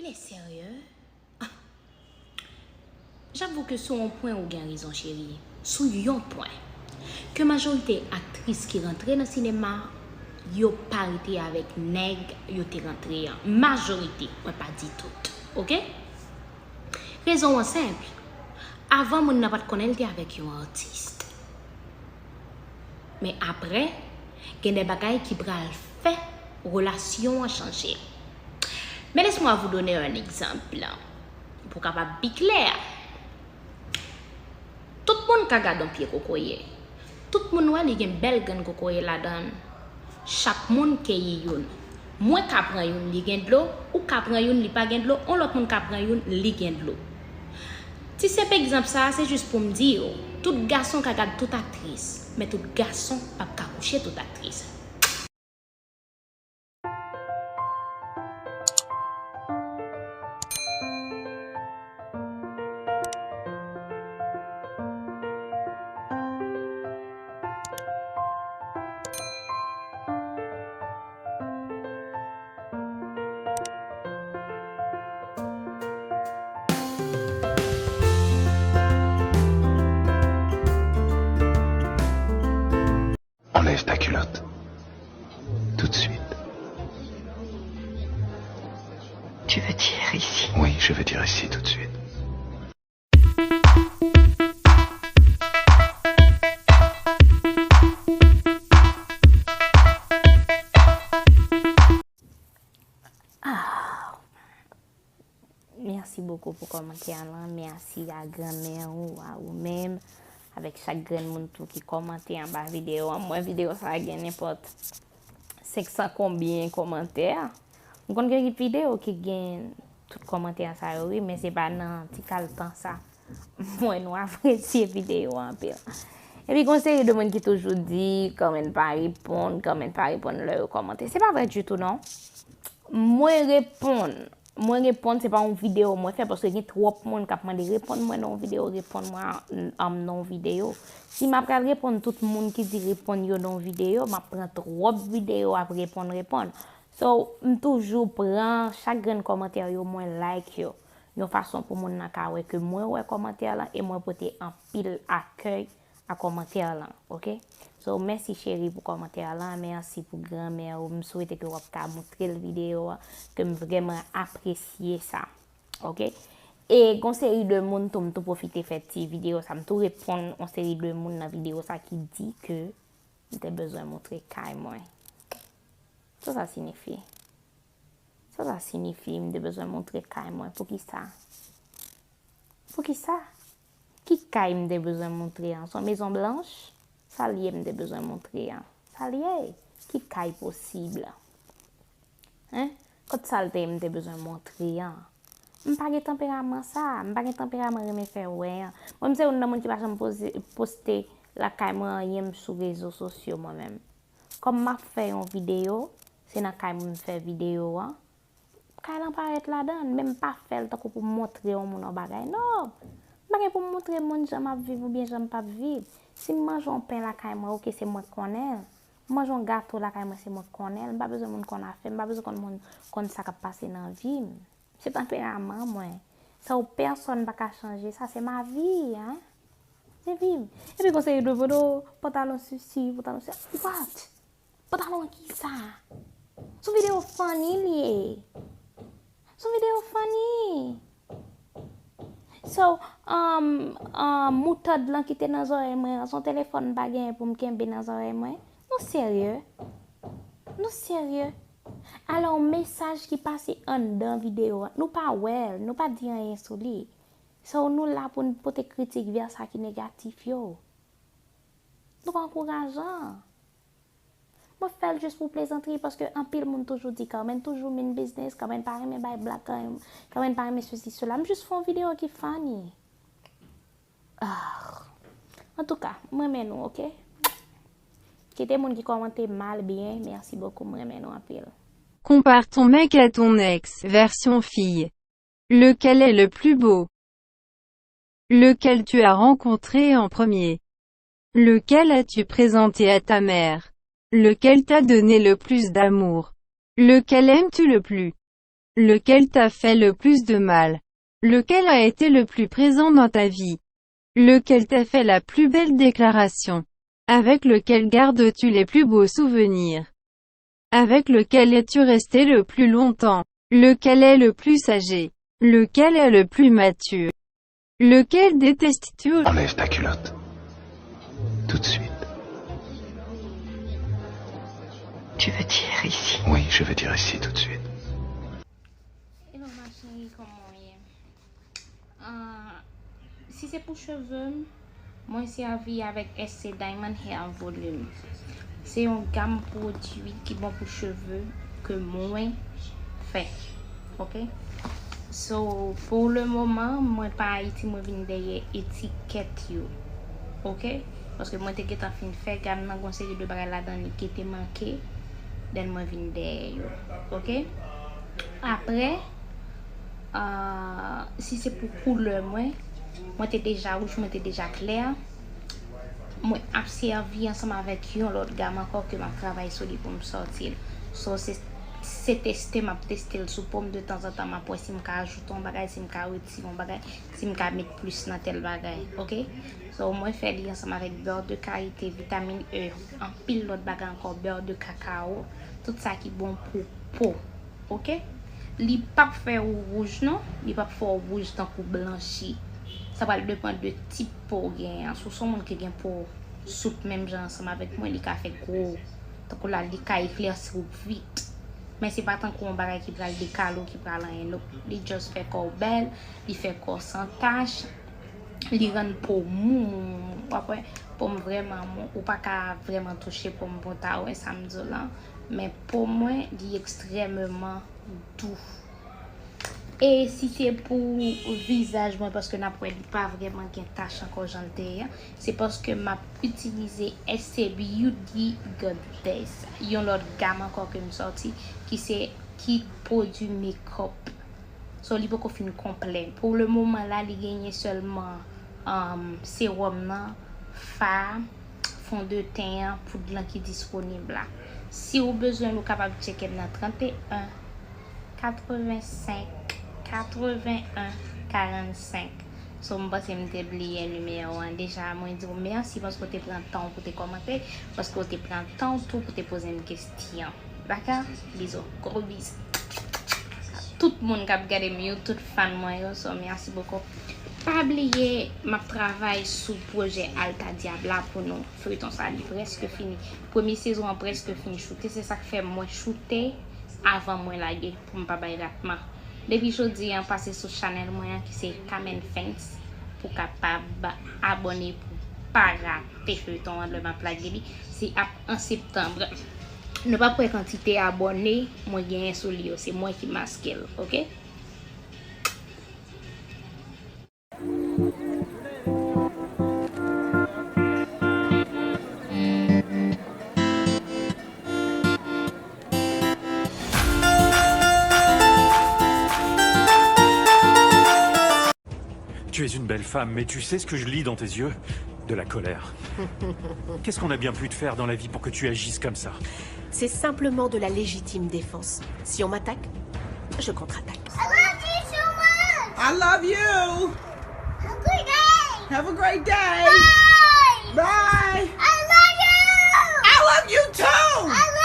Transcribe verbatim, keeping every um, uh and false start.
E serye? J'avoue que sou yon pwen ou gen rezon, cheri. Sou yon pwen. Ke majorite aktris ki rantre nan sinema, yo pa rete avèk nèg yo te rantre an. Majorite, mwen pa di tout. Oke? Rezon an senp. Avan, moun nan pa t konnen l te avèk yon atis. Men apre, gen de bagay ki pral fè relasyon an chanje. Mais laissez-moi vous donner un exemple. Pou kapab pi klè, tout moun ka gade yon pye kokoye. Tout moun wè li gen bèl grenn kokoye ladan l. Chak moun keyi youn. Mwen ka pran youn, li gen dlo, ou ka pran youn, li pa gen dlo, yon lòt moun ka pran youn, li gen dlo. Ti senp egzanp sa a, se jis pou m di w, tout gason ka gad tout aktris, men tout gason p ap ka kouche tout aktris. Enlève ta culotte. Tout de suite. Tu veux dire ici ? Oui, je veux dire ici tout de suite. Ah. Merci beaucoup pou kòmantè a lan. Mèsi a granmè ou, a ou menm, avèk chak grenn moun tou ki kòmante anba videyo an. Mwen, videyo sa a gen nenpòt senk san konbyen kòmantè. M konn gen videyo ki gen tout kòmantè sa yo, wi, men se pa nan ti kal tan sa. Mwen, nou apresye videyo an anpil. Epi, gon seri de moun ki toujou di, kòmè n pa reponn, kòmè n pa reponn lè yo kòmante. Se pa vre ditou, non. Mwen reponn. Mwen reponn, se pa yon videyo mwen fè, paske gen twòp moun k ap mande reponn mwen nan yon videyo, reponn mwen an, an, nan yon videyo. Si m ap pral reponn tout moun ki di reponn yo nan yon videyo, m ap pran twòp videyo ap reponn, reponn. So, m toujou pran chak grenn kòmantè yo, mwen like yo. Yon fason pou moun nan ka wè ke mwen wè kòmantè lan e mwen pote anpil akèy a kòmantè lan, oke? So, mèsi cheri pou kòmantè lan, mèsi pou granmè ou, m swete ke w ap ka moutre l videyo a, ke m vrèman apresye sa, oke? E gon seri de moun tou, m tou pwofite fè ti videyo sa, m tou reponn yon seri de moun nan videyo sa ki di ke m te bezwen moutre kay mwen. Sa sa siyifi? Sa sa siyifi, m te bezwen moutre kay mwen? Poukisa? Poukisa? Ki kay m te bezwen moutre an? Se yon mezon blanch? Sa l ye m te bezwen moutre an? Sa l ye? Ki kay posib? Hein? Kot sa l te ye m te bezwen moutre an? M pa gen tanperaman sa. M pa gen tanperaman renmen fè wè an. Mwen, m se youn nan moun ki pa janm poze, poste lakay mwen anyen m sou rezo sosyo mwen menm. Kòm m ap fè yon videyo, se nan kay mwen m fè videyo an. Kay lan parèt ladan l, men m pa fè l tankou pou m montre yon moun yon bagay. Non! M pa gen pou m montre moun jan m ap viv oubyen jan m p ap viv. Si m manje yon pen lakay mwen, oke, se mwen k konnen l. M manje yon gato lakay mwen, se mwen k konnen l. M pa bezwen moun konn afè m, m pa bezwen konn moun konn sa k ap pase nan vi m. Se tanperaman mwen. Sa ou pèsonn pa ka chanje, sa se ma vi, hein. Se vi m. Epi gon seri de photo, pantalon sesi, pantalon se, what? Pantalon kisa? Sou videyo funny li ye. Sou videyo funny. So, um, um, moutad lan ki te nan zòrèy mwen an, se yon telefòn m pa genyen pou m kenbe nan zòrèy mwen? Nou serye? Nou serye? Alò, mesaj ki pase anndan videyo a, nou pa wè l, nou pa di anyen sou li. So, nou la pou n pote kritik vè sa ki negatif yo. Nou pa ankourajan. Mwen fè l jis pou plezantri, paske anpil moun toujou di Carmen toujou mean business, Carmen pa renmen bay blag, Carmen, Carmen pa renmen sesi, sela. M jis fè yon videyo ki funny. Ah. Antouka, m renmen nou, oke? Kite moun ki kòmante mal, byen, mèsi bokou, m renmen nou anpil. Compare ton mec à ton ex, version fille. Lequel est le plus beau ? Lequel tu as rencontré en premier ? Lequel as-tu présenté à ta mère ? Lequel t'a donné le plus d'amour ? Lequel aimes-tu le plus ? Lequel t'a fait le plus de mal? Lequel a été le plus présent dans ta vie? Lequel t'a fait la plus belle déclaration? Avec lequel gardes-tu les plus beaux souvenirs? Avec lequel es-tu resté le plus longtemps? Lequel est le plus âgé? Lequel est le plus mature? Lequel détestes-tu? Enlève ta culotte. Tout de suite. Tu veux dire ici? Oui, je veux dire ici tout de suite. Hello ma chérie, kòman w ye? Ah, si se pou cheve m, mwen sèvi avèk S C Diamond Hair Volume. Se yon gam pwodui ki bon pou cheve ke mwen fè. Ok? So, pou le moman, mwen pa Ayiti, mwen vin dèyè etikèt yo. Ok? Paske mwen te gentan fin fè gam nan, gon seri de bagay ladan li ki te manke, then mwen vin dèyè yo. Ok? Apre, ah, si se pou koulè mwen, mwen te deja wouj, mwen te deja klè. Mwen ap sèvi ansanm avèk yon lòt gam ankò ke m ap travay sou li pou m sòti l. So, se, se teste m ap teste l sou po m, de tanzantan m ap wè si m ka ajoute yon bagay, si m ka retire yon bagay, si m ka met plis nan tèl bagay, ok? So, mwen fè li ansanm avèk beurre de karité, vitamin E, anpil lòt bagay ankò, beurre de cacao, tout sa ki bon pou po, ok? Li p ap fè ou wouj non, li p ap fè w wouj tankou blanchi. Sa pral depann de tip po w genyen an. Si w se yon moun ki gen po sout menm jan ansanm avèk mwen, li ka fè gwo, tankou la, li ka eklèsi w vit. Men se pa tankou yon bagay ki pral dekale w, ki pral anyen, non. Li just fè kò w bèl, li fè kò w san tach, li rann po w mou, mou, mou, mou. W ap wè, po m vrèman mou, ou pa ka vrèman touche po m pou w ta wè sa m di w lan. Men po mwen, li ekstrèmeman dou. E si se pou vizaj mwen, paske n ap wè li pa vrèman gen tach ankò jan l te ye a, se paske m ap itilize S C Beauty Goddess, yon lòt gam ankò ke m sòti, ki se kit pwodui makeup. So, li poko fin konplè. Pou le moman la, li genyen sèlman, um, sewòm nan, fa, fondeten an, poud lan ki disponib la. Si w bezwen l, ou kapab tcheke m nan trannteyen, katrevensenk, katrevenyen, karannsenk. So, m panse m te bliye nimewo an deja. Mwen di w mèsi paske w te pran tan w pou te kòmante, paske w te pran tan w tou pou te poze m kesyon. Dakò? Bizou. Gwo bizou. Tout moun k ap gade m yo, tout fan mwen yo, so mèsi bokou. Pa bliye, m ap travay sou pwojè Alta Diab la pou nou. Feyton sa, li prèske fini. Premye sezon an prèske fin choute, se sa k fè mwen choute avan mwen lage pou m pa bay ratman. Depi jodi an, pase sou chanèl mwen an ki se Kamen Fans pou kapab abòne pou pa rate feyton an lè m ap lage li. Se ap an septanm. Nou p ap kwè kantite abòne mwen genyen sou li yo, se mwen ki maske l, ok? Tu es une belle femme, mais tu sais ce que je lis dans tes yeux ? De la colère. Qu'est-ce qu'on a bien pu te faire dans la vie pour que tu agisses comme ça ? C'est simplement de la légitime défense. Si on m'attaque, je contre-attaque. I love you so much. I love you. Have a great day. Have a great day. Bye. Bye. I love you. I love you too.